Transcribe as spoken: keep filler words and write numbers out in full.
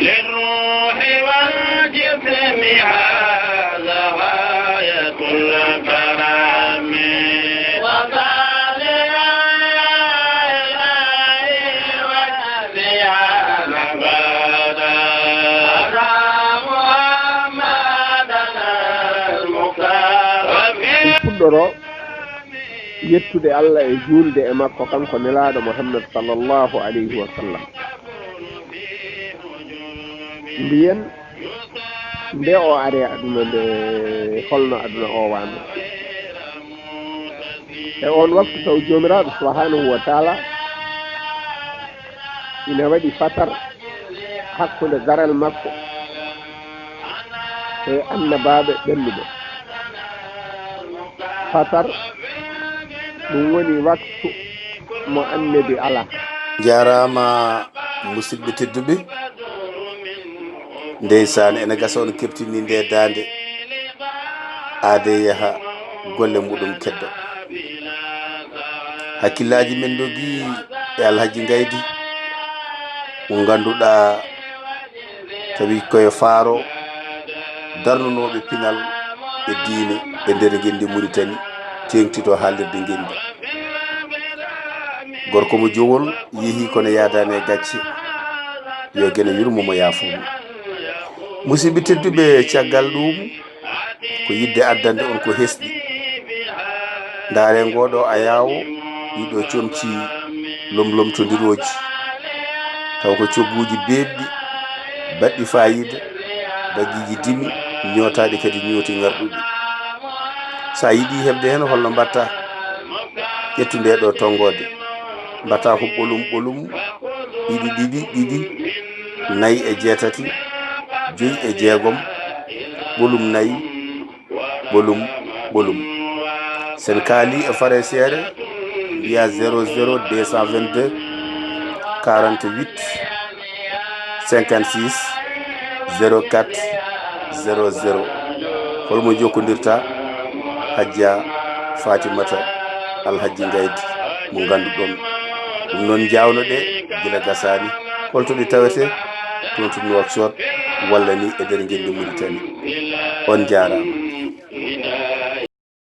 للروح والجسم هذا غاية الكرم. وصلي يا إلهي وسلم أبدا على محمد المختار. Ɗum fuɗɗoroo yettude Allah e juulde e makko, kanko nelaaɗo Muhammad sallallahu alayhi wa sallam. Mbiyen, nde o ari aduna nde, holno aduna o wano? E on waktu taw Joomiraaɗo subhanahu wa taala ina waɗi fatar hakkunde garal makko e annabaaɓe ɓennuɓe. Fatar, ɗum woni waktu mo annabi ala. Njaaraama, musidɓe tedduɓe. Ndeysaan, ene gasa on keɓtini nde daande, aade yaha golle muɗum keddo. Hakkillaaji men ndogi e Alhaji Ngaydi, mo ngannduɗaa tawi koye faaro darnunooɓe pinal e diine e nder ngenndi Muritani, teeŋti to haalirde ngenndi. Gorko mo jowol yehi kono yaadaani e gacce, yo Geno yurmo mo yaafo mo. Musidɓe tedduɓe, caggal ɗum, ko yiɗde addande on ko hesɗi. Ndaare ngoo ɗoo ayaawo, ɗii ɗoo comci lomlomtondirooji, taw ko cogguuji beeɓɗi, baɗɗi faayiida, daggiiji dimi, ñootaaɗi kadi ñooti ŋarɗuɗi. So a yiɗii heɓde heen, holno mbaɗtaa? Ƴettu ndee ɗoo tonngoode, mbaɗtaa ko ɓolum ɓolum, ɗiɗi ɗiɗi ɗiɗi, nayi e jeetati, joyi e jeegom, ɓolum nayi, ɓolum ɓolum. Sen kaali e faranseere, mbiya zéro zéro deux cent vingt-deux quarante-huit cinquante-six zéro quatre zéro zéro. Holmo jokkondirta? Hajja Fatimata Alhaji Ngaydi, mo ngannduɗon. Ɗum noon, njaawno ɗe gila gasaani. Holto ɗi tawete? Toon to Nouakchott walla ni e nder ngenndi Muritani. On njaaraama.